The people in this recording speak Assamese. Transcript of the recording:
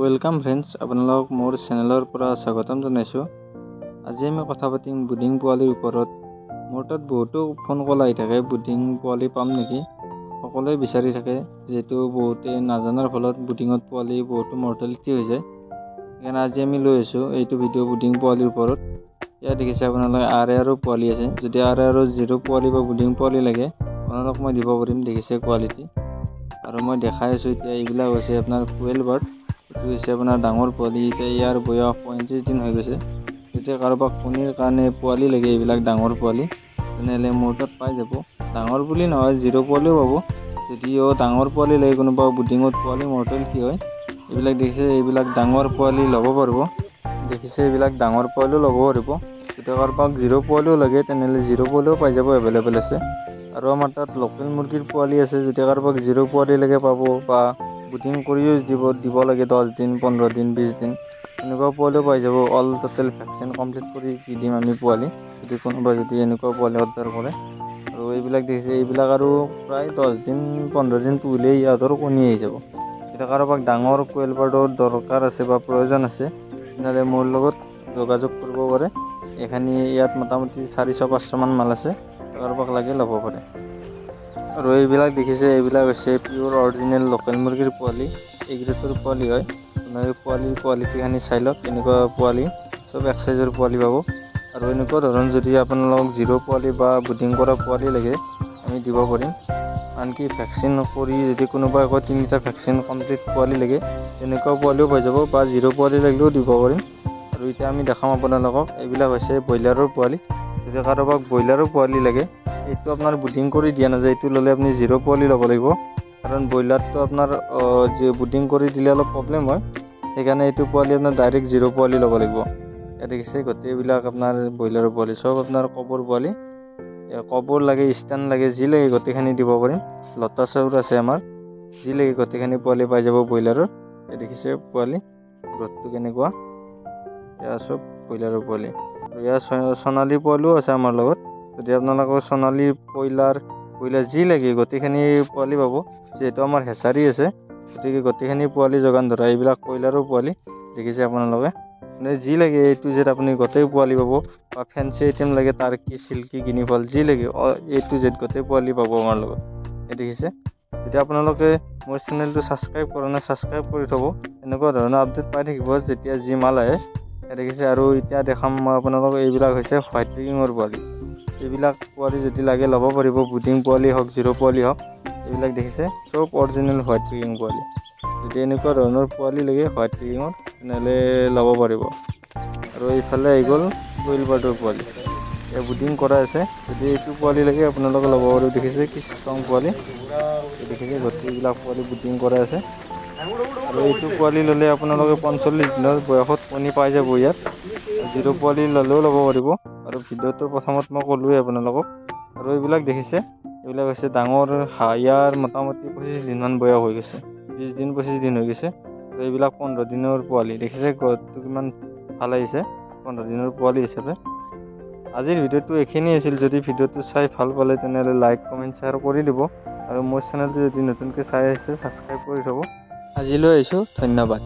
Welcome friends, আপোনালোকক মোৰ চেনেলৰ পৰা স্বাগতম জনাইছোঁ। আজি আমি কথা পাতিম বুডিং পোৱালিৰ ওপৰত। মোৰ তাত বহুতো ফোন কল আহি থাকে, বুডিং পোৱালি পাম নেকি, সকলোৱে বিচাৰি থাকে। যিহেতু বহুতে নাজানাৰ ফলত বুডিঙত পোৱালি বহুতো মৰ্টেলিটি হৈ যায়, সেইকাৰণে আজি আমি লৈ আহিছোঁ এইটো ভিডিঅ' বুডিং পোৱালিৰ ওপৰত। ইয়াত দেখিছে আপোনালোকে আৰ এ আৰো পোৱালি আছে। যদি আৰ এ আৰৰ জিৰ' পোৱালি বা বুডিং পোৱালি লাগে, আপোনালোক মই দিব পাৰিম। দেখিছে কোৱালিটি আৰু মই দেখাই আছোঁ এতিয়া। এইবিলাক হৈছে আপোনাৰ কুৱেল বাৰ্ড, এইটো হৈছে আপোনাৰ ডাঙৰ পোৱালি। এতিয়া ইয়াৰ বয়স 35 দিন হৈ গৈছে। যেতিয়া কাৰোবাক কণীৰ কাৰণে পোৱালি লাগে, এইবিলাক ডাঙৰ পোৱালি, তেনেহ'লে মোৰ তাত পাই যাব। ডাঙৰ বুলি নহয়, জিৰ' পোৱালিও পাব। যদিও ডাঙৰ পোৱালি লাগে কোনোবা, বুডিঙত পোৱালি মৰ্টেলিটি হয়, এইবিলাক দেখিছে, এইবিলাক ডাঙৰ পোৱালি ল'ব পাৰিব। দেখিছে, এইবিলাক ডাঙৰ পোৱালিও ল'ব পাৰিব। যেতিয়া কাৰোবাক জিৰ' পোৱালিও লাগে, তেনেহ'লে জিৰ' পোৱালিও পাই যাব, এভেইলেবল আছে। আৰু আমাৰ তাত লোকেল মুৰ্গীৰ পোৱালি আছে। যদি কাৰোবাক জিৰ' পোৱালি লাগে পাব, বা বুডিং কৰিও দিব লাগে 10 দিন, 15 দিন, 20 দিন, এনেকুৱা পোৱালিও পাই যাব। অল টোটেল ভেকচিন কমপ্লিট কৰি দি দিম আমি পোৱালি, যদি কোনোবাই যদি এনেকুৱা পোৱালি অৰ্ডাৰ কৰে। আৰু এইবিলাক দেখিছে, এইবিলাক আৰু প্ৰায় 10 দিন, 15 দিন পুহিলেই ইহঁতৰ কণী আহি যাব। এতিয়া কাৰোবাক ডাঙৰ কুৱেল বাৰ্ডৰ দৰকাৰ আছে বা প্ৰয়োজন আছে, তেনেহ'লে মোৰ লগত যোগাযোগ কৰিব পাৰে। এইখিনি ইয়াত মোটামুটি 400, 500মান মাল আছে, কাৰোবাক লাগে ল'ব পাৰে। আৰু এইবিলাক দেখিছে, এইবিলাক হৈছে পিয়'ৰ অৰিজিনেল লোকেল মুৰ্গীৰ পোৱালি, এই গ্ৰেডৰ পোৱালি হয়। আপোনালোকে পোৱালিৰ কোৱালিটিখিনি চাই লওক, এনেকুৱা পোৱালি চব এক চাইজৰ পোৱালি পাব। আৰু এনেকুৱা ধৰণৰ যদি আপোনালোকক জিৰ' পোৱালি বা বুডিং কৰা পোৱালি লাগে, আমি দিব পাৰিম। আনকি ভেকচিন কৰি যদি কোনোবাই কয় 3টা ভেকচিন কমপ্লিট পোৱালি লাগে, তেনেকুৱা পোৱালিও পাই যাব, বা জিৰ' পোৱালি লাগিলেও দিব পাৰিম। আৰু এতিয়া আমি দেখাম আপোনালোকক, এইবিলাক হৈছে ব্ৰইলাৰৰ পোৱালি। যদি কাৰোবাক ব্ৰইলাৰৰ পোৱালি লাগে, এইটো আপোনাৰ বুডিং কৰি দিয়া নাযায়। এইটো ল'লে আপুনি জিৰ' পোৱালি ল'ব লাগিব, কাৰণ ব্ৰইলাৰটো আপোনাৰ যি বুডিং কৰি দিলে অলপ প্ৰব্লেম হয়। সেইকাৰণে এইটো পোৱালি আপোনাৰ ডাইৰেক্ট জিৰ' পোৱালি ল'ব লাগিব। ইয়াত দেখিছে গোটেইবিলাক আপোনাৰ ব্ৰইলাৰৰ পোৱালি, চব আপোনাৰ কবৰ পোৱালি। কবৰ লাগে, ষ্টেণ্ড লাগে, যি লাগে গোটেইখিনি দিব পাৰিম। লতা চাউল আছে আমাৰ, যি লাগে গোটেইখিনি পোৱালি পাই যাব ব্ৰইলাৰৰ। ইয়াত দেখিছে পোৱালি গ্ৰ'থটো কেনেকুৱা, এয়া চব ব্ৰইলাৰৰ পোৱালি। আৰু ইয়াৰ সোণালী পোৱালিও আছে আমাৰ লগত। যদি আপোনালোকৰ সোণালী ব্ৰইলাৰ, ব্ৰইলাৰ যি লাগে গোটেইখিনি পোৱালি পাব। যিহেতু আমাৰ হেচাৰী আছে, গতিকে গোটেইখিনি পোৱালি যোগান ধৰা। এইবিলাক ব্ৰইলাৰৰ পোৱালি দেখিছে আপোনালোকে, মানে যি লাগে এ টু জেড আপুনি গোটেই পোৱালি পাব। বা ফেঞ্চি আইটেম লাগে, টাৰ্কি, চিল্কি, গিনি ফল, যি লাগে এ টু জেড গোটেই পোৱালি পাব আমাৰ লগত। এই দেখিছে। যদি আপোনালোকে মোৰ চেনেলটো ছাবস্ক্ৰাইব কৰা নাই, ছাবস্ক্ৰাইব কৰি থ'ব, এনেকুৱা ধৰণৰ আপডেট পাই থাকিব যেতিয়া যি মাল আহে। এই দেখিছে। আৰু এতিয়া দেখাম মই আপোনালোকক, এইবিলাক হৈছে হোৱাইট পেকিঙৰ পোৱালি। এইবিলাক পোৱালি যদি লাগে ল'ব পাৰিব, বুডিং পোৱালি হওক, জিৰ' পোৱালি হওক। এইবিলাক দেখিছে, চব অৰিজিনেল হোৱাইট পেকিং পোৱালি। যদি এনেকুৱা ধৰণৰ পোৱালি লাগে হোৱাইট পেকিঙৰ, তেনেহ'লে ল'ব পাৰিব। আৰু এইফালে আহি গ'ল কুইল বাৰ্ডৰ পোৱালি, এয়া বুডিং কৰা আছে। যদি এইটো পোৱালি লাগে আপোনালোকে ল'ব পাৰিব। দেখিছে কি ষ্ট্ৰং পোৱালি, দেখিছে গোটেইবিলাক পোৱালি বুডিং কৰা আছে। আৰু এইটো পোৱালি ল'লে আপোনালোকে 45 দিনৰ বয়সত কণী পাই যাব ইয়াত। জিৰ' পোৱালি ল'লেও ল'ব পাৰিব। আৰু ভিডিঅ'টো প্ৰথমত মই ক'লোৱেই আপোনালোকক। আৰু এইবিলাক দেখিছে, এইবিলাক হৈছে ডাঙৰ হাঁহ। ইয়াৰ মোটামুটি 25 দিনমান বয়স হৈ গৈছে, 20 দিন, 25 দিন হৈ গৈছে। আৰু এইবিলাক 15 দিনৰ পোৱালি। দেখিছে গ্ৰ'থটো কিমান ভাল আহিছে 15 দিনৰ পোৱালি হিচাপে। আজিৰ ভিডিঅ'টো এইখিনিয়ে আছিল। যদি ভিডিঅ'টো চাই ভাল পালে, তেনেহ'লে লাইক, কমেণ্ট, শ্বেয়াৰ কৰি দিব। আৰু মোৰ চেনেলটো যদি নতুনকৈ চাই আহিছে, ছাবস্ক্ৰাইব কৰি থ'ব। আজিলৈ আহিছোঁ, ধন্যবাদ।